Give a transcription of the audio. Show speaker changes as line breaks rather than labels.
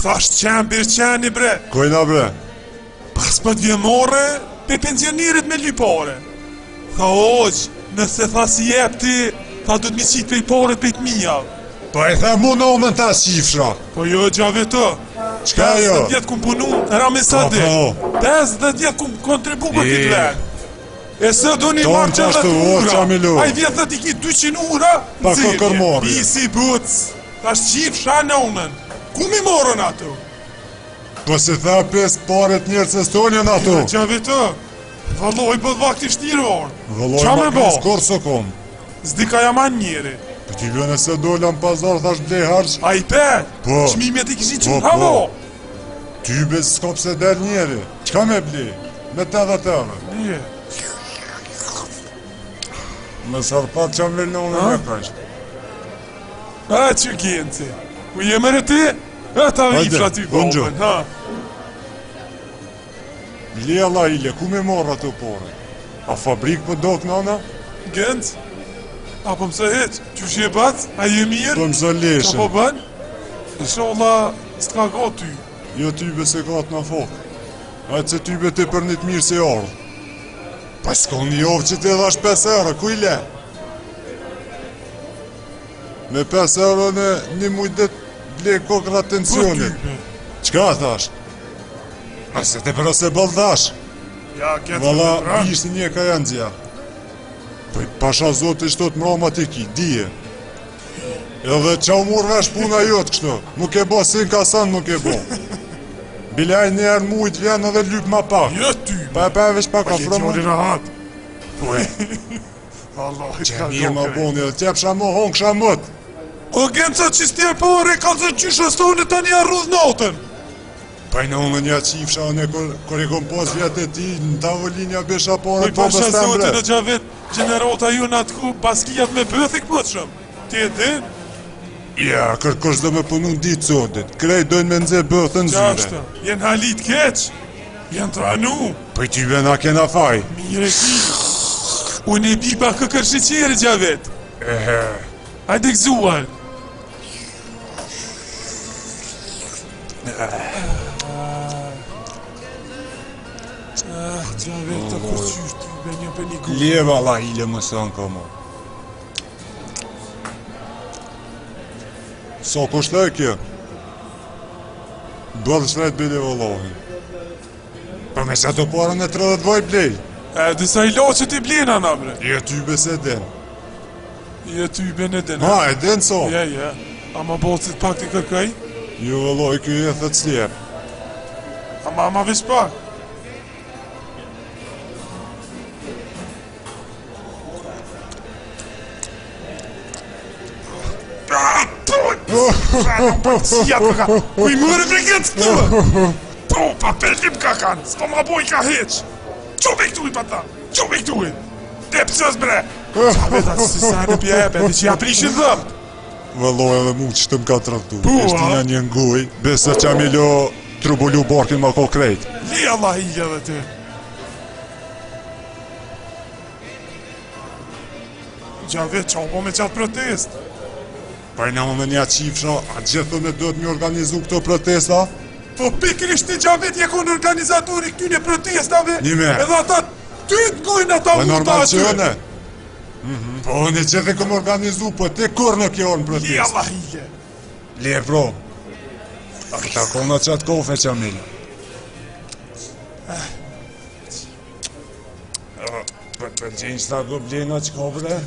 Thash qen bir qeni bre.
Kojna bre?
Pas po të vjen more, pe pensionerit me lyp pare. Tha hoxh, nëse tha s'i jep ti, tha do të m'i qit prej paret prej të mija.
Po e tha mu në omën ta qifsha.
Po jo Xhavit.
Çka jo?
50 vjet kum punu, Rami Sadi.
Po, po.
50 vjet kum kontribu për këtë vend. E së do një marrë që
dhe
ura. Ai vjet dhe ti ki 200 ura.
Pa kërkër morë.
Pisi buc. Tash qifsha në omën. Ku mi morën ato?
Po se tha pes paret njerë se s'tonë janë ato.
Xhavit. Valloj, po vakti shtirë orë.
Valloj, ma kës korë së kom.
S'di ka jaman njeri.
Po ti vënë se dola në pazar, thash blej harq.
A i pe?
Po.
Çmimet i kishin që
Po,
po.
po. Ty be s'ka pse del njeri. Çka me blej? Me 80 euro.
Një.
Me sërpat që më në unë me kështë.
A që Genci? Ku je mere ti? E ta
Hajde,
vifsha ty
bonjour.
babën, ha.
Lela ile, ku me marrë ato pare? A fabrik po do kënana?
Genc, a po mësë hiq, qysh je bac, a je mirë?
Po mësë
Qa
leshën.
po bën? Inshallah, s'ka go ty.
Jo ty be se ka të në fok. Hajtë se ty be ti për një të mirë se ardhë. Pa s'ka një javë që ti dhash 5 euro, ku i le? Me 5 euro në një muj det ble kokra
Po
tensionit.
ty be.
Qka thash? A se te për ose bol thash?
Ja, këtë
Valla,
pra.
ishte një ka janë dzja. Po i pasha zotë i shtot mrama ti ki, dije. Edhe qa u murë vesh puna jotë kështu. Nuk e bo si në kasan nuk e bo. Bile ai një herë mujt vjen edhe lyp ma pak.
Jo ty be.
Pa e pa e veç pak
Pa
afro
le
më.
djali rahat.
Po e,
Vallahi,
që
ka
mirë
go
ma
krejt.
boni, edhe t'jepsha më honë kësha mët.
O Genca që s'tje pare, ka zë qysh astone tani a rrudh natën.
Pa i në unë një qifsha, unë kur, kur i kom pas vjet e ti, në tavolin ja besha
Po
pare
i pasha
babës tem
zotin
bre.
në Xhavit, gjenerata ju në atë ku baskijat me bëthi këputshëm. Ti e din?
Ja, kërkush do me punu në ditë sotit. Krejt dojnë me nxe bëthën zyre.
Qashtë, jenë halit keq, jenë tranu,
Po i tybe na kena faj.
mirë e ki. Unë e pi pa këkër sheqeri Xhavit.
Ehe.
Hajde gëzuar. Ah, Xhavit të kurqysh ty be një për një gurë.
Le valla ile më së ka mo. Sa kushtoj kjo? Bëllë shtrejt bile vëllohin. Po me sa të parë në 30 voj blej.
E, disa ilaçe ti blena na bre.
Jo ty be se den.
Jo ty be në den.
Ha, e den so.
Ja, ja. Ama bocit pak ti kërkoj?
Jo vëlloj, kjo e thët s'jep.
Ama, ama veç pak. Ku i mërë për këtë këtu? Po, pa pelim ka kanë, s'po ma boj ka heq. Qo me këtu i pa ta, qo me këtu i. Te pësës bre. Qa me ta si sa në pjepe, ti që ja prishin dhëmë.
Vëlloj edhe mu që të më ka tradhtu.
Po,
Eshtë
a?
një një nguj, besa që mi lo trubullu barkin ma ko krejt.
Li Allah i edhe ti. Xhavit, qa u bo me qatë protest?
Pa i në unë një qifsha, a gjithë me duhet mi organizu këto protesta?
Po pikërisht ti Xhavit je kon organizatori këtyne protestave.
Një me.
Edhe ata ty të ngojnë ata
Po
uta
normal
aty.
që une. Po unë gjithë e kom organizu, po ti kur nuk je orë në
Li
protest?
Allah hile.
Le bro. A këta kona qatë kofe Qamil. Po të pëlqenjë qëta goblena që ka bre?